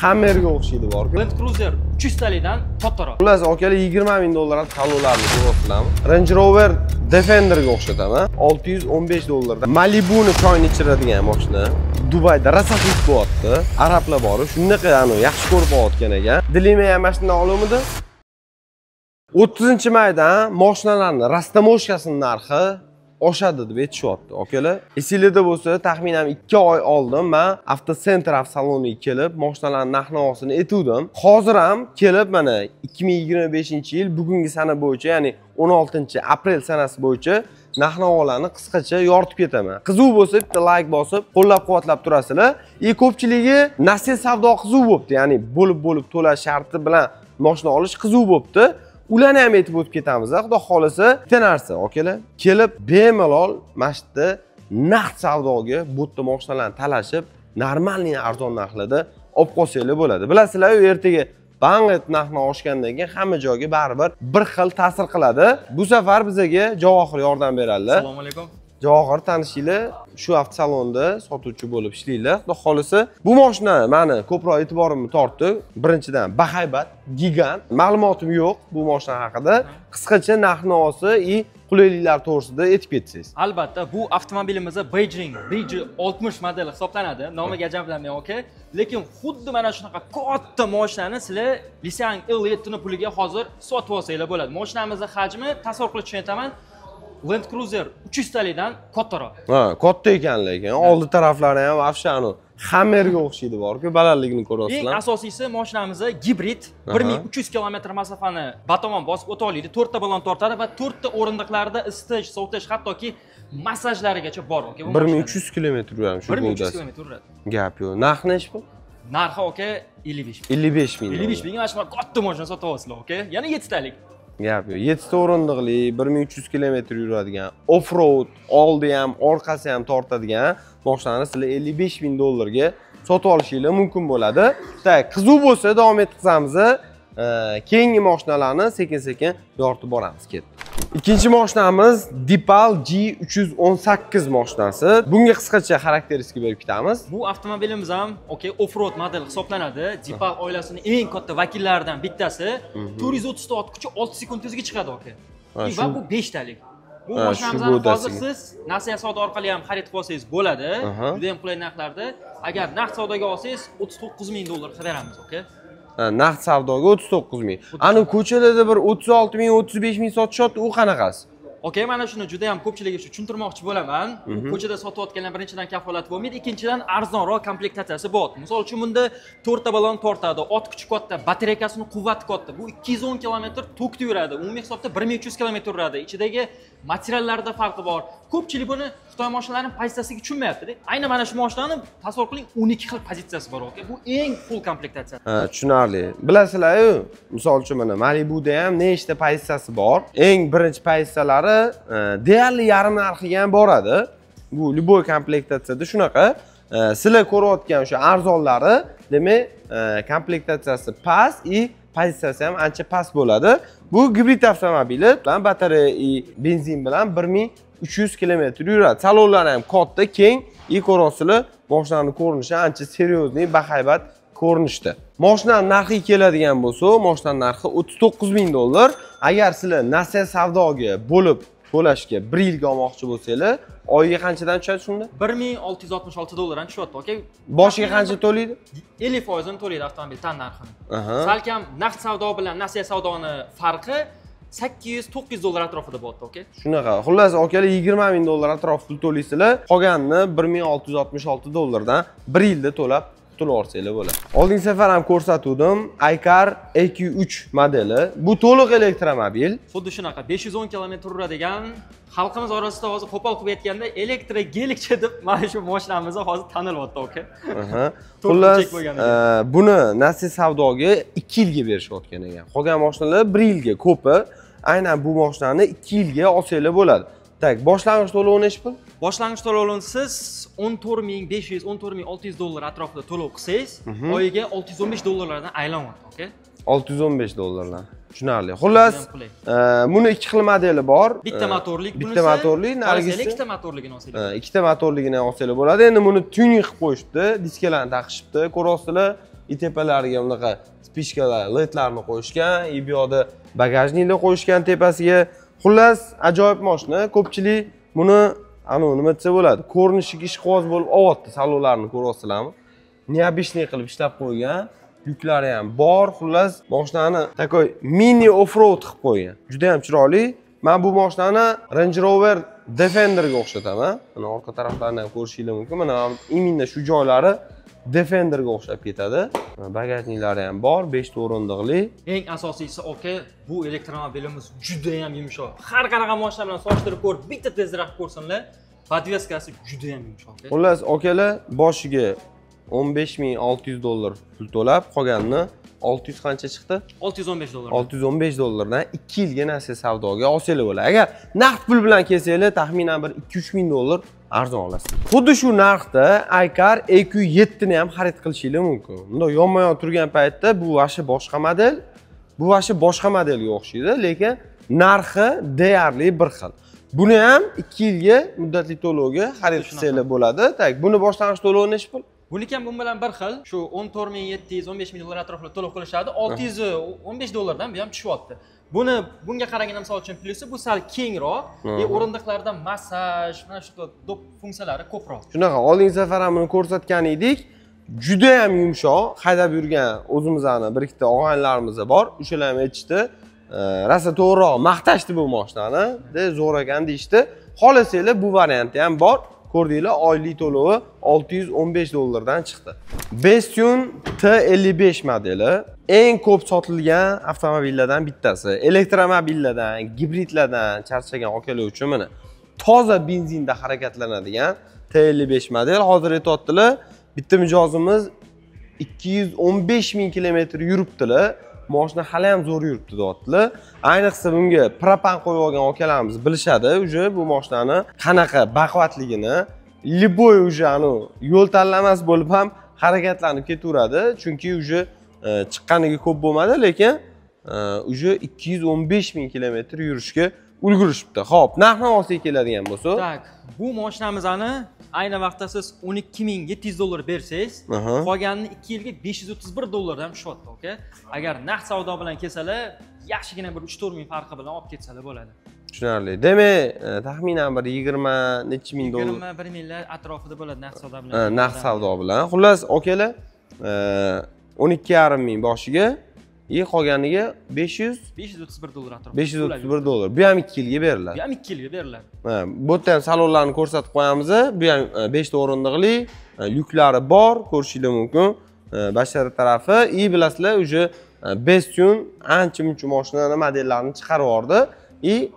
Hammerga o'xshaydi bor-ku. Land Cruiser 300 talikdan kattaroq. Xullas, akalar 20 ming dollar salonlarni ko'ryapsizlarmi? Range Rover Defenderga o'xshataman. 615 dollardan. Malibu'ni choyni ichiradigan mashina. Dubayda rosa hit bo'lyapti. Arablar bor, shunaqa yaxshi ko'rib olayotgan ekan. Dilima ham mashina oluvmidi? 30-maydan mashinalarni rastamoshkasining narxi oshadi deb aytishyapti akalar. Esinglarda bo'lsa, taxminan 2 oy oldin men Avtocenter avtosaloniga kelib, mashinalarning narx-navosini aytuvdim. Hozir ham kelib mana 2025-yil bugungi sana bo'yicha, ya'ni 16-aprel sanasi bo'yicha narx-navolarni qisqacha yoritib ketaman. Qiziq bo'lsa bitta like bosib, qo'llab-quvvatlab turasizlar. Ko'pchiligi nasiya savdo qiziq bo'pti, ya'ni bo'lib-bo'lib to'lash sharti bilan mashina olish qiziq bo'pti. Ularni ham aytib o'tib ketamiz. Xudo xolasa bitta narsa, akalar, kelib bemalol mana shu yerda naqd savdoga bu yerda mashinalarni talashib, normalniy arzon narxlarda olib qolsanglar bo'ladi. Bilasizlar-ku, ertaga bang etib narxni oshgandan keyin hamma joyga baribir bir xil ta'sir qiladi. Bu safar bizaga Javohir yordam beradilar. Assalomu alaykum. Javohir tanishinglar, shu avtosalonda sotuvchi bo'lib ishlaydilar. Xudo xolasa bu mashina meni ko'proq e'tiborimni tortdi. Birinchidan bahaybat, gigant. Ma'lumotim yo'q bu mashina haqida. Qisqacha narx-navosi va qulayliklar to'g'risida aytib ketsangiz. Albatta, bu avtomobilimiz Beijing BJ60 modeli hisoblanadi. Nomiga ajablanmang, aka. Lekin xuddi mana shunaqa katta mashinani sizlar Lixiang L7 ni puliga hozir sotib olsanglar bo'ladi. Mashinamizning hajmi tasavvur qilib tushuntaman. Land Cruiser 300 talikdan kattaroq. Ha, katta ekan lekin oldi taraflari ham afshanu Hammerga o'xshaydi bor-ku, balandligini ko'rasizlar. Eng asosiysi mashinamiz gibrid, 1300 km masofani batamon bosib o'ta oladi, 4 ta balon tortadi va 4 ta o'rindiqlarida isitish, sovutish, hattoki massajlarigacha bor, aka. 1300 km yuradi shu 1300 km yuradi. Gap yo'q. Narxi nechi pul? Narxi aka 55 ming. 55 ming. 55 mingga mana shu katta mashina sotib olasizlar, aka. Yana 7 talik. Gap yo'q. 7 ta o'rindiqli, 1300 km yuradigan, off-road, oldi ham, orqasi ham tortadigan mashinani sizlar 55 ming dollarga sotib olishinglar mumkin bo'ladi. Tak, qiziq bo'lsa davom ettiramiz. Keyingi mashinalarni sekin-sekin yoritib boramiz, ketdik. Ikkinchi mashinamiz Deepal G318 mashinasi. Bunga qisqacha xarakteristika berib ketamiz. Bu avtomobilimiz ham okey, off-road model hisoblanadi. Deepal oilasining eng katta vakillaridan bittasi. 430 ta ot kuchi 6 sekund tezga chiqadi, aka. Va bu 5 talik. Bu mashinamizni hozir siz nasiya savdo orqali ham xarid qilib olsangiz bo'ladi. Juda ham qulay narxlarda. Agar naqd savdoga olsangiz 39 ming dollar qilib beramiz, aka. Naqd savdoga 39 ming. Ani ko'chalarda bir 36 ming, 35 ming sotishyapti, u qanaqasi? Okey, mana shuni juda ham ko'pchilikka shu tushuntirmoqchi bo'laman. Ko'chada sotayotganlar birinchidan kafolat bo'lmaydi, ikkinchidan arzonroq komplektatsiyasi bor. Misol uchun bunda 4 ta balon tortadi, ot kuchi katta, batareykasining quvvati katta. Bu 210 km tokda yuradi, umumiy hisobda 1300 km yuradi. Ichidagi materiallarda farqi bor. Ko'pchilik buni Xitoy mashinalarining pozitsiyasiga tushunmayapti-da. Aynan mana shu mashinani tasavvur qiling, 12 xil pozitsiyasi bor, aka. Bu eng full komplektatsiya. Ha, tushunarli. Bilasizlar-ku, misol uchun mana Malibu'da ham nechta pozitsiyasi bor. Eng birinchi pozitsiyalari deyarli yarim narxiga ham boradi. Bu любой komplektatsiyada shunaqa. Sizlar ko'rayotgan o'sha arzonlari, demak, komplektatsiyasi past и pozitsiyasi ham ancha past bo'ladi. Bu gibrid avtomobili bilan batareya и benzin bilan 1300 km yuradi. Salonlari ham katta, keng, и ko'rasizlar, mashinaning ko'rinishi ancha seriyozli, bahaybat ko'rinishda. Mashinaning narxiga keladigan bo'lsa, mashinaning narxi 39 ming dollar. Agar sizlar nasiya savdoga bo'lib to'lashga 1 yilga olmoqchi bo'lsanglar, oyiga qanchadan tushadi shunda? 1666 dollardan tushyapti, aka. Boshiga qancha to'laydi? 50% to'laydi avtomobil tan narxini. Salkam naqd savdo bilan nasiya savdoni farqi 800-900 dollar atrofida bo'lyapti, aka. Shunaqa. Xullas, akalar 20 ming dollar atrofi pul to'laysizlar, qolganini 1666 dollardan 1 yilda to'lab qutulib olsanglar bo'ladi. Oldingi safar ham ko'rsatuvdim, iCar EQ3 modeli. Bu to'liq elektromobil. Xuddi shunaqa 510 km yuradigan, xalqimiz orasida hozir qo'pol qilib aytganda elektrogelikcha deb mana shu mashinamiz hozir tanilyapti, aka. Xullas, buni nasiya savdoga 2 yilga berishayotgan ekan. Qolgan mashinalar 1 yilga ko'pi. Aynan bu mashinani 2 yilga olsanglar bo'ladi. Tak, boshlang'ich to'lovi nechi pul? Boshlang'ich to'lovini siz 14500, 14600 dollar atrofida to'lov qilsangiz, oyiga 615 dollarlardan aylanyapti, aka. 615 dollardan. Tushunarli. Xullas, buni ikki xil modeli bor. Bitta motorlik, bitta motorli, narigisi ikkita motorligini olsangiz. Ikkita motorligini olsangiz bo'ladi. Endi buni tuning qilib qo'yishibdi, diskalarni taqishibdi. Ko'rasizlar, И tepalariga bunaqa спичка lar, ledlarni qo'yishgan, и bu yoqda багажник lar qo'yishgan tepasiga. Xullas, ajoyib mashina. Ko'pchilik buni anu nima desa bo'ladi, ko'rinishiga ishqiboz bo'lib olyapti. Salonlarni ko'ryapsizlarmi? Необычный qilib ishlab qo'ygan, yuklari ham bor. Xullas, mashinani такой mini off-road qilib qo'ygan. Juda ham chiroyli. Men bu mashinani Range Rover Defenderga o'xshataman. Mana orqa taraflarini ham ko'rishingiz mumkin. Mana именно shu joylari Defenderga o'xshab ketadi. Багажник lari ham bor, 5 ta o'rindiqli. Eng asosiysi aka, bu elektromobilimiz juda ham yumshoq. Har qanaqa mashina bilan solishtirib ko'rib, bitta tezroq ko'rsinlar. Подвеска si juda ham yumshoq. Xullas, akalar, boshiga 15 600 dollar pul to'lab, qolganini 600 qancha chiqdi? 615 dollar. 615 dollardan 2 yilga nasiya savdoga olsanglar bo'ladi. Agar naqd pul bilan kelsanglar, taxminan bir 2-3 ming dollar arzon olasiz. Xuddi shu narxda iCar EQ7 ni ham xarid qilishinglar mumkin. Bundoq yonma-yon turgan paytda bu вообще boshqa model, bu вообще boshqa modelga o'xshaydi, lekin narxi deyarli bir xil. Buni ham 2 yilga muddatli to'lovga xarid qilsanglar bo'ladi. Так, buni boshlang'ich to'lovi nechi pul? Buniki ham bu bilan bir xil. Shu 14 700, 15 ming dollar atrofida to'lov qilishadi. 615 dollardan bu ham tushyapti. Buni bunga qaraganda, misol uchun, plyusi bu sal kengroq, и o'rindiqlarda massaj, mana shu доп funksiyalari ko'proq. Shunaqa, oldingi safar ham buni ko'rsatgan edik. Juda ham yumshoq haydab yurgan o'zimizni bir ikkita og'aynilarimiz bor. O'shalar ham aytishdi. Rosa to'g'riroq maqtashdi bu mashinani. De zo'r ekan deyishdi. Xohlasanglar bu varianti ham bor. Ko'rdinglar, oylik to'lovi 615 dollardan chiqdi. Bestune T55 modeli eng ko'p sotilgan avtomobillardan bittasi. Elektromobillardan, gibridlardan charchagan akalar uchun mana toza benzinda harakatlanadigan T55 model. Hozir aytyaptilar, bitta mijozimiz 215 ming kilometr yuribdilar. Mashina hali ham zo'r yuribdi deyaptilar. Ayniqsa bunga propan qo'yib olgan akalarimiz bilishadi уже bu mashinani qanaqa baquvvatligini. Любой уже anu yo'l tanlamas bo'lib ham harakatlanib ketaveradi. Chunki уже chiqqaniga ko'p bo'lmadi, lekin уже 215 ming kilometr yurishga ulgurishibdi. Xo'p, narx-navosiga keladigan bo'lsa, Так, bu mashinamizni ayni vaqtda siz 12 700 dollar bersangiz, qolganini 2 yilga 531 dollardan tushyapti, aka. Agar naqd savdo bilan kelsalar, yaxshigina bir 3-4 ming farqi bilan olib ketsalar bo'ladi. Tushunarli. Demak, taxminan bir 20 nechi ming dollar. 21 minglar atrofida bo'ladi naqd savdo bilan. Ha, naqd savdo bilan. Xullas, akalar, 12,5 ming boshiga и qolganiga 500 531 dollar atrofida. 531 dollar. Bu ham 2 yilga beriladi. Bu ham 2 yilga beriladi. Ha, bu yerda ham salonlarni ko'rsatib qo'yamiz. Bu ham 5 ta o'rindiqli, lyuklari bor, ko'rishinglar mumkin. Bashara tarafi и bilasizlar, уже Bestune ancha muncha mashinani modellarini chiqarib yubordi. И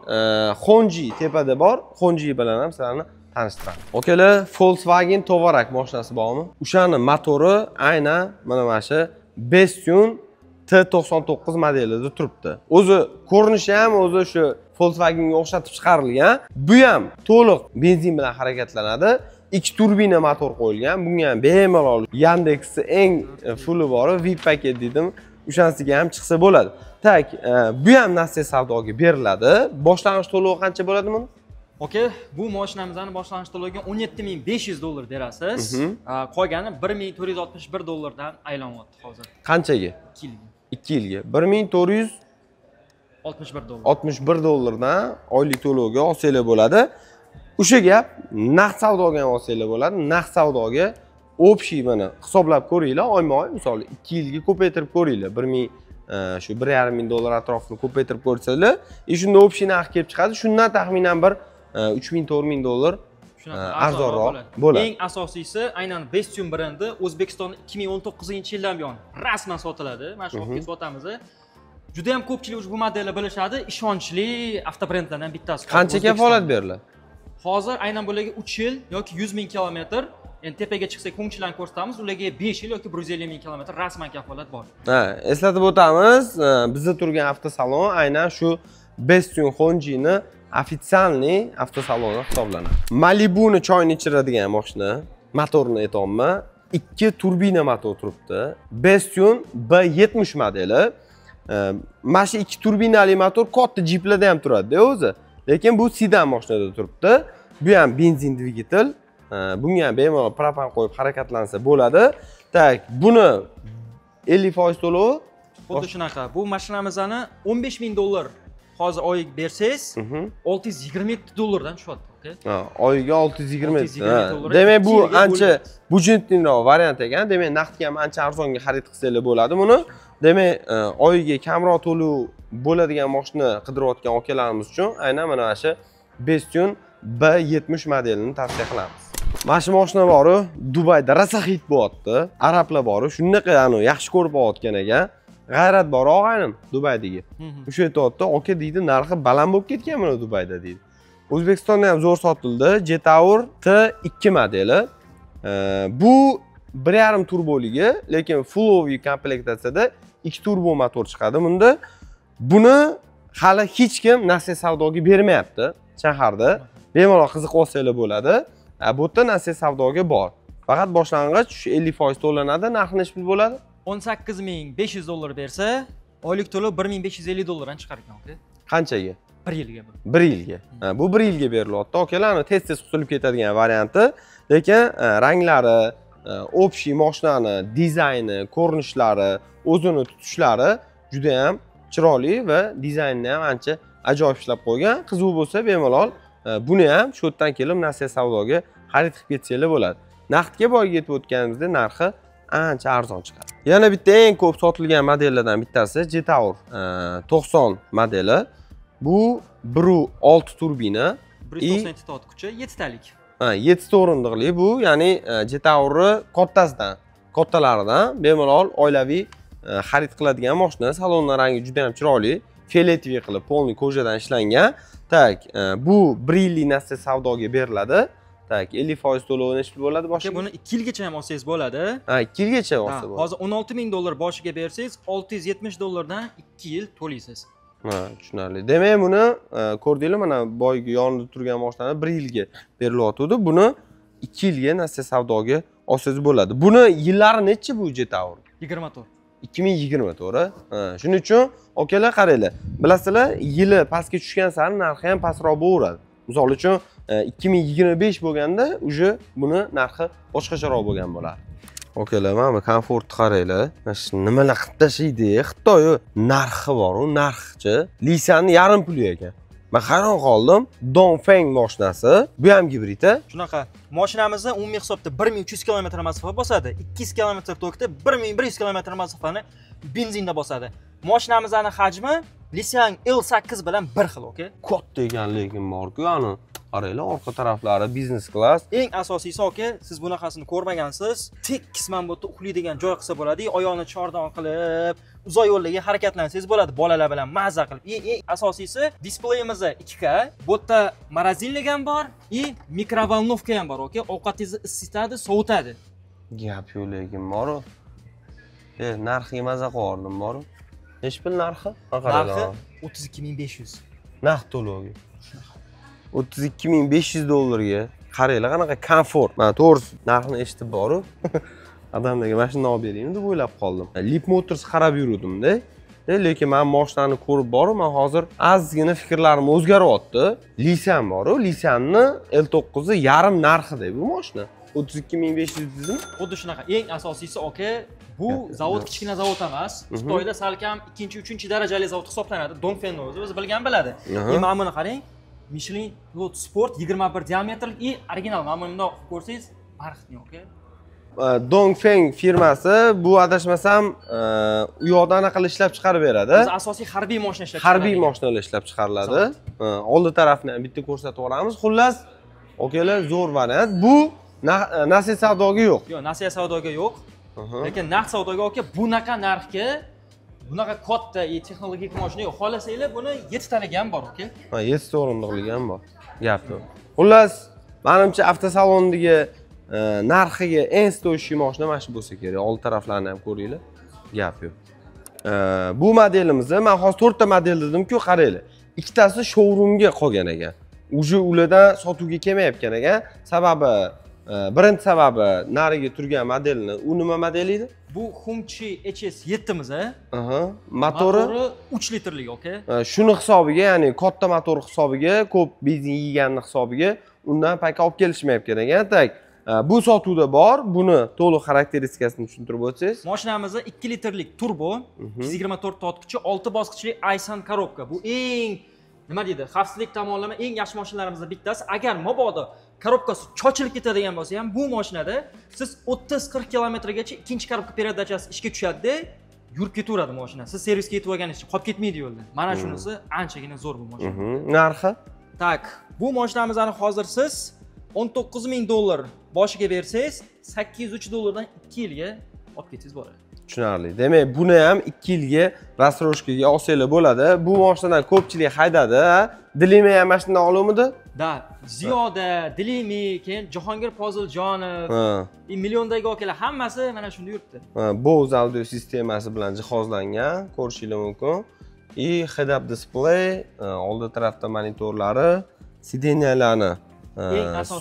Hongqi tepada bor. Hongqi bilan ham sizlarni tanishtiraman. Akalar, Volkswagen Touareg mashinasi bormi? O'shani motori aynan mana shu Bestune T99 modelida turibdi. O'zi ko'rinishi ham o'zi shu Volkswagenga o'xshatib chiqarilgan. Bu ham to'liq benzin bilan harakatlanadi. Ikki turbina motor qo'yilgan. Bunga ham bemalol Yandex'ni eng fulli bori VIP paket dedim. O'shanisiga ham chiqsa bo'ladi. Так, bu ham nasiya savdoga beriladi. Boshlang'ich to'lovi qancha bo'ladi buni? Aka, bu mashinamizni boshlang'ich to'loviga 17 500 dollar berasiz. Qolgani 1461 dollardan aylanyapti hozir. Qanchaga? 2 yilga. 2 yilga. 1461 61 dollar. Dollardan oylik to'lovga olsanglar bo'ladi. O'sha gap, naqd savdoga ham olsanglar bo'ladi. Naqd savdoga общий mana hisoblab ko'ringlar, oyma-oy, misol 2 yilga ko'paytirib ko'ringlar. 1000 shu 1,5 ming dollar atrofini ko'paytirib ko'rsanglar, и shunda общий narx kelib chiqadi. Shundan taxminan bir 3000 4000 dollar Shunaqa arzonroq bo'ladi. Eng asosiysi, aynan Bestune brendi O'zbekistonda 2019-yildan buyon rasman sotiladi. Mana shu olib sotamiz. Juda ham ko'pchilik ushbu modelni bilishadi. Ishonchli avtobrendlardan bittasi. Qancha kafolat beriladi? Hozir aynan bularga 3 yil yoki 100 ming kilometr, endi tepaga chiqsak Hongqilarni ko'rsatamiz, ularga 5 yil yoki 150 ming kilometr rasman kafolat bor. Ha, eslatib o'tamiz, bizda turgan avtosalon aynan shu Bestune Hongqi'ni официальный avtosaloni hisoblanadi. Malibuni choyni ichiradigan mashina, motorini aytyapman. Ikki turbina motor turibdi. Bestune B70 modeli. Mana shu ikki turbinali motor katta jiplarda ham turadi-da o'zi. Lekin bu sedan mashinada turibdi. Bu ham benzin dvigatel. Bunga ham bemalol propan qo'yib harakatlansa bo'ladi. Так, buni 50% to'lovi. Xuddi shunaqa. Bu mashinamizni $15,000 hozir oylik bersangiz, $627 dan tushyapti, aka. Ha, oyiga 627. $627. Demak, bu 2 yilga ancha bo'lib. Бюджетный roq variant ekan. Demak, naqdga ham ancha arzonga xarid qilsanglar bo'ladi buni. Demak, oyiga kamroq to'lov bo'ladigan mashina qidirayotgan akalarimiz uchun aynan mana shu Bestune B70 modelini tavsiya qilamiz. Mana shu mashina boru, Dubayda rosa hit bo'lyapti. Arablar boru, shunaqa anu yaxshi ko'rib olayotgan ekan. G'ayrat bor og'aynim Dubaydagi. O'sha aytyapti, aka deydi, narxi baland bo'lib ketgan buni Dubayda deydi. O'zbekistonda ham zo'r sotildi. Jetour T2 modeli. Bu 1.5 turboligi, lekin full komplektatsiyada 2 turbo motor chiqadi bunda. Buni hali hech kim nasiya savdoga bermayapti shaharda. Bemalol qiziqib olsanglar bo'ladi. Bu yerda nasiya savdoga bor. Faqat boshlang'ich shu 50% to'lanadi. Narxi necha pul bo'ladi? $18,500 bersa, oylik to'lov $1550 dan chiqar ekan, aka. Qanchaga? 1 yilga bu. 1 yilga. Ha, bu 1 yilga berilyapti. Akalar, tez-tez qutulib ketadigan varianti, lekin ranglari, общий mashinani dizayni, ko'rinishlari, o'zini tutishlari juda ham chiroyli va dizaynni ham ancha ajoyib ishlab qo'ygan. Qiziq bo'lsa bemalol buni ham shu yerdan kelib nasiya savdoga xarid qilib ketsanglar bo'ladi. Naqdga boyga yetib o'tganimizda narxi ancha arzon chiqadi. Yana bitta eng ko'p sotilgan modellardan bittasi Jetour 90 modeli. Bu 1.6 turbina. 197 ta ot kuchi, 7 talik. Ha, 7 ta o'rindiqli bu, ya'ni Jetourni kattasidan, kattalaridan bemalol oilaviy xarid qiladigan mashina. Salonning rangi juda ham chiroyli, фиолетовый qilib, полный кожа dan ishlangan. Так, bu 1 yillik nasiya savdoga beriladi. Так, 50% to'lovi necha pul bo'ladi boshiga? Buni 2 yilgacha ham olsangiz bo'ladi. Ha, 2 yilgacha olsa bo'ladi. Hozir $16,000 boshiga bersangiz, $670 dan 2 yil to'laysiz. Ha, tushunarli. Demak, buni ko'rdinglar, mana boyagi yonida turgan mashinani 1 yilga berilyotgandi. Buni 2 yilga nasiya savdoga olsangiz bo'ladi. Buni yillari nechi bu Jetour? 24. 2024. Ha, shuning uchun akalar qaranglar. Bilasizlar, yili pastga tushgan sari narxi ham pastroq bo'laveradi. Misol uchun 2025 bo'lganda уже buni narxi boshqacharoq bo'lgan bo'lardi. Akalar, mana bu komfortni qaranglar. Mana shu nimalar qilib tashlaydi, Xitoy narxi bor, u narxichi Lisanni yarim puli ekan. Men hayron qoldim. Dongfeng mashinasi, bu ham gibrid. Shunaqa. Mashinamizni umumiy hisobda 1300 km masofa bosadi. 200 km tokda 1100 km masofani benzinda bosadi. Mashinamizning hajmi Lisan L8 bilan bir xil, aka. Katta ekan lekin bor-ku, ani qaranglar, orqa taraflari biznes klass. Eng asosiysi aka, siz bunaqasini ko'rmagansiz. Tekis mana bu yerda uxlaydigan joy qilsa bo'ladi, oyoqni chordon qilib, uzoq yo'llarga harakatlansangiz bo'ladi bolalar bilan maza qilib. Eng asosiysi displeyimiz 2K. Bu yerda морозильник ham bor, и микроволновка ham bor, aka. Ovqatingizni isitadi, sovutadi. Gap yo'q lekin bor-u. Narxiga maza qilib bor-u. Necha pul narxi? Narxi 32,500. Naqd to'lovi. 32,500 dollarga. Qaranglar qanaqa komfort. Mana to'g'risi narxini eshitib boru. Odamlarga mashina olib beraymi deb o'ylab qoldim. Leap Motors qarab yuruvdim-da. Lekin men mashinani ko'rib borib, men hozir ozgina fikrlarim o'zgaryapti. Lisan bor-u, Lisanni L9 i yarim narxida bu mashina. 32,500 dedimi? Xuddi shunaqa. Eng asosiysi aka, bu zavod kichkina zavod emas. Xitoyda salkam 2-3 darajali zavod hisoblanadi. Dongfengni o'zi bilgan biladi. Mana buni qarang. Michelin Pilot Sport 21 diametrlik и original. Mana buni ko'rsangiz, barxitni aka. Dongfeng firmasi bu adashmasam u yoqda anaqa qilib ishlab chiqarib beradi. O'zi asosiy harbiy mashina ishlab chiqaradi. Harbiy mashinalar ishlab chiqariladi. Oldi tarafini ham bitta ko'rsatib yuboramiz. Xullas, akalar, zo'r variant. Bu nasiya savdoga yo'q. Yo'q, nasiya savdoga yo'q. Lekin naqd savdoga aka, bunaqa narxga bunaqa katta texnologik mashina yo'q. Xohlasanglar buni 7 taligi ham bor aka. Ha, 7 ta o'rindiqligi ham bor. Gap yo'q. Xullas, menimcha avtosalondagi narxiga eng стоящий mashina mana shu bo'lsa kerak. Old taraflarini ham ko'ringlar. Gap yo'q. Bu modelimizni men hozir 4 ta model dedim-ku, qaranglar. Ikkitasi showroomga qolgan ekan. Уже ulardan sotuvga kelmayotgan ekan. Sababi, birinchi sababi narigi turgan modelni, u nima model edi? Bu Hongqi HS7-miz, a? Aha, motori 3 litrlik, aka. Shuni hisobiga, ya'ni katta motor hisobiga, ko'p benzin yeganini hisobiga undan paka olib kelishmayotgan ekan. Tak, Bu sotuvda bor. Buni to'liq xarakteristikasini tushuntirib o'tsangiz. Mashinamizda 2 litrlik turbo, 224 ta ot kuchi, 6 bosqichli Aisin korobka. Bu eng nima deydi, xavfsizlik tomonlama eng yaxshi mashinalarimizdan bittasi. Agar mabodo korobkasi chochilib ketadigan bo'lsa ham, bu mashinada siz 30-40 kilometrgacha ikkinchi korobka peredachasi ishga tushadi-da, yurib ketaveradi mashina. Siz servisga yetib olganingizcha qolib ketmaydi yo'lda. Mana shunisi anchagina zo'r bu mashina. Narxi? Так, bu mashinamizni hozir siz $19,000 boshiga bersangiz, $803 dan 2 yilga olib ketsangiz bo'ladi. Tushunarli. Demak, buni ham 2 yilga рассрочка ga olsanglar bo'ladi. Bu mashinadan ko'pchilik haydadi, ha? Dilimi ham mashina oluvmidi? Da, Ziyoda, Dilimi, keyin Jahongir Poziljonov, milliondagi akalar hammasi mana shunda yuribdi. Bose audio sistemasi bilan jihozlangan, ko'rishingiz mumkin. И head-up display, oldi tarafda monitorlari, сиденья larni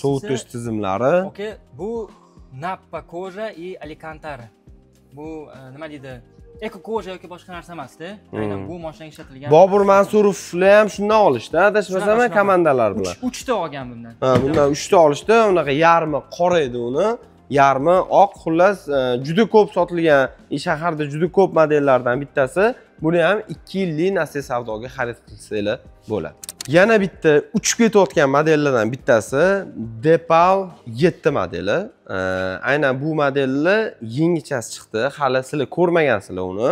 sovutish tizimlari. Okey, bu nappa кожа и alkantara. Bu nima deydi? Eko кожа yoki boshqa narsa emas-da. Aynan bu mashinaga ishlatilgan. Bobur Mansurovlar ham shundan olishdi, adashmasam komandalar bilan. 3 ta olgan bundan. Ha, bundan 3 ta olishdi. Unaqa yarmi qora edi uni, yarmi oq. Xullas, juda ko'p sotilgan, shaharda juda ko'p modellardan bittasi. Buni ham 2 yillik nasiya savdoga xarid qilsanglar bo'ladi. Yana bitta uchib ketayotgan modellardan bittasi Deepal 7 modeli. Aynan bu modelni yangichasi chiqdi. Hali sizlar ko'rmagansizlar uni.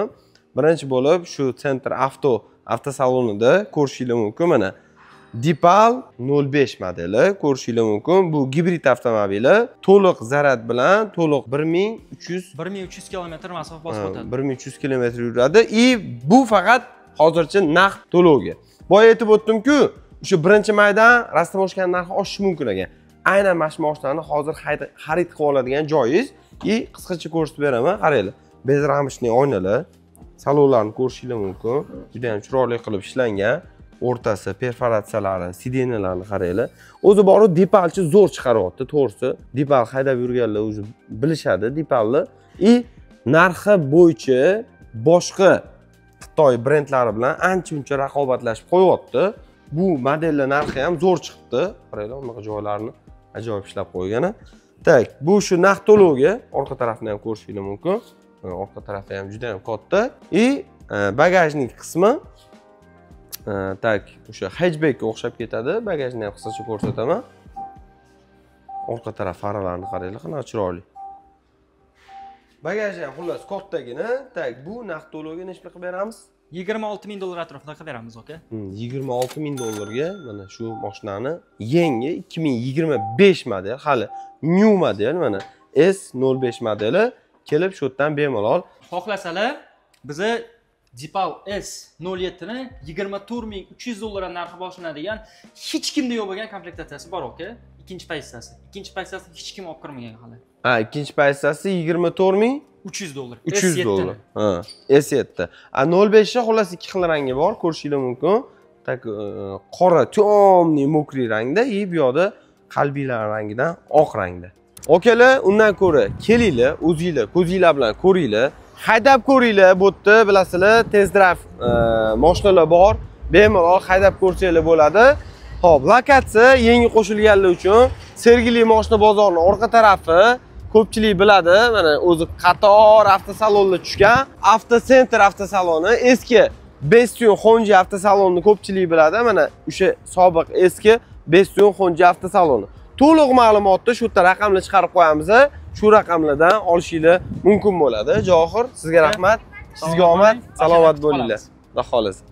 Birinchi bo'lib shu Center Avto avtosalonida ko'rishingiz mumkin mana. Deepal 05 modeli ko'rishingiz mumkin. Bu gibrid avtomobili, to'liq zaryad bilan to'liq 1300 kilometr masofa bosib o'tadi. 1300 kilometr yuradi. И bu faqat hozircha naqd to'lovga. Boya aytib o'tdim-ku, o'sha 1-maydan rastamoshkaning narxi oshishi mumkin ekan. Aynan mana shu mashinani hozir xarid qilib oladigan joyingiz. И qisqacha ko'rsatib beraman, qaranglar. Bezramishli oynalar, salonlarni ko'rishingiz mumkin. Juda ham chiroyli qilib ishlangan. O'rtasi, perforatsiyalari, сиденья larni qaranglar. O'zi boru Deepalchi zo'r chiqaryapti, to'g'risi. Deepal haydab yurganlar o'zi bilishadi Deepalni. И narxi bo'yicha boshqa Xitoy brendlari bilan ancha-muncha raqobatlashib qo'yapti. Bu modellar narxi ham zo'r chiqibdi. Qaranglar, bunaqa joylarni ajoyib ishlab qo'ygan. Tak, bu shu naqd to'lovga, orqa tarafini ham ko'rishingiz mumkin. Orqa tarafi ham juda ham katta. И bagajnik qismi tak, o'sha hatchbackga o'xshab ketadi. Bagajni ham qisqacha ko'rsataman. Orqa taraf faralarini qaranglar, qanaqa chiroyli. Bagajni ham xullas kattagina. Tak, bu naqd to'lovga necha pul qilib beramiz? $26,000 atrofida qilib beramiz, aka. $26,000 mana shu mashinani yangi 2025 model, hali new model, mana S05 modeli kelib shu yerdan bemalol xohlasalar biza Deepal S07 ni $24,300 narxi boshlanadigan hech kimda yo'q bo'lgan komplektatsiyasi bor, aka. Ikkinchi pozitsiyasi. Ikkinchi pozitsiyasini hech kim olib kirmagan hali. Ha, ikkinchi pozitsiyasi $24,300. $300. Ha, S7. A 05 da xullas ikki xil rangi bor, ko'rishingiz mumkin. Tak, qora, темный, мокрый rangda, и bu yoqda qalbiylar rangidan oq rangda. Okalar, undan ko'ra kelinglar, o'zinglar ko'zinglar bilan ko'ringlar, haydab ko'ringlar. Bu yerda bilasizlar, test drive mashinalar bor, bemalol haydab ko'rsanglar bo'ladi. Xo'p, lokatsiya yangi qo'shilganlar uchun Sergeli mashina bozorining orqa tarafi, ko'pchilik biladi, mana o'zi qator avtosalonlar tushgan. Avtocenter avtosaloni, eski Bestune Honda avtosalonini ko'pchilik biladi, mana o'sha sobiq eski Bestune Honda avtosaloni. To'liq ma'lumotni shu yerda raqamli chiqarib qo'yamiz. Shu raqamlardan olishingiz mumkin bo'ladi. Javohir, sizga rahmat. Sizga omad, salomat bo'linglar. Xudo xolasa.